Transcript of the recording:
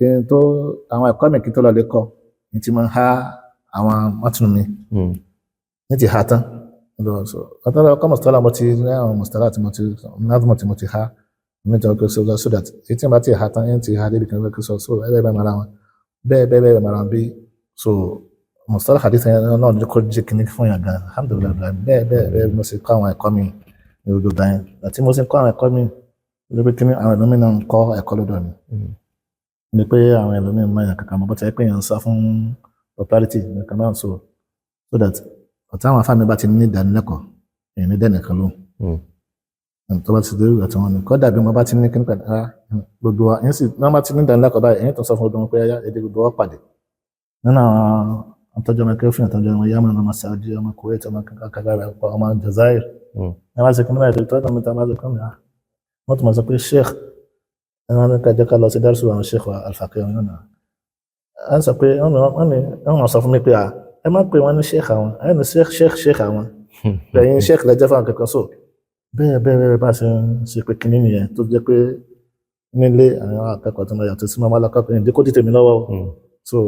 Kí n tó àwọn ẹ̀kọ́ mi, kí n tó lọ lè kọ́ ní ti máa ń há àwọn mọ́tún mi ní ti há tán lọ. So ọ̀tọ́ lọ kọ́ mọ̀sítọ́lá, mo ti rí àwọn mọ̀sítọ́lá tí mo ti nazmọ̀ tí mo ti há nítorí pé so that èyí tí mo bá ti há tán, yẹn ti há débi kan lọ́kẹ́. So ẹ bẹ́ẹ̀ mara wọn, bẹ́ẹ̀ bẹ́ẹ̀ bẹ́ẹ̀ mara wọn bí. So mọ̀sítọ́lá hadith yẹn náà ní kó jẹ́ kíní fún yàn gan, alhamdulillahi. Bẹ́ẹ̀ bẹ́ẹ̀ bẹ́ẹ̀ mo sì kọ́ àwọn ẹ̀kọ́ mi ní gbogbo ìgbà yẹn àti mo sì ń kọ́ àwọn ẹ̀kọ́ mi lórí kíní. Àwọn ẹlòmíì náà ń kọ́ ẹ̀kọ́ lọ́dọ̀ mi ni pé àwọn ẹlòmíì máa yàn kankan mọ́ bó ti yẹ pé èèyàn ń sá fún popularity nìkan náà. So that ọ̀tá àwọn afáàmì bá ti ní ìdánilẹ́kọ̀ọ́, èèyàn ní dẹ́nìkan lóhùn. Tó bá ti dé àti wọn ni kọ́ dàbí wọn bá ti ní kíní pẹ̀lú ara gbogbo wa, èyí sì wọ́n bá ti ní ìdánilẹ́kọ̀ọ́ báyìí, èyí tó sọ fún gbogbo wọn pé ẹyá èdè gbogbo wa pàdé nínú àwọn àtọ́jú ọmọ kẹfìn, àtọ́jú ọmọ Yemen, ọmọ Saudi, ọmọ Kuwait, ọmọ kankan, ọmọ Jazair. Ẹ wá sí kíní báyìí tó tọ́ mi tó bá ti kọ́ mi, wọ́n tún máa sọ pé sheikh, ẹ máa ní ká jẹ́ ká lọ sí dárúsù àwọn sheikh wa Al-Faqih náà. Ẹ sọ pé wọ́n máa sọ fún mi pé ẹ má pè wọ́n ní sheikh àwọn, ẹ ní sheikh, sheikh, sheikh àwọn ẹ̀yin sheikh lẹ́jẹ́ fún àwọn kankan. So bẹ́ẹ̀ bẹ́ẹ̀ bẹ́ẹ̀ bá ṣe ń ṣe pé kinní nìyẹn tó jẹ́ pé nílé àwọn akẹ́kọ̀ọ́ tó máa yàtọ̀ sí máa lọ́kọ́ pé ìdíkó tètè mi lọ́wọ́ o. So.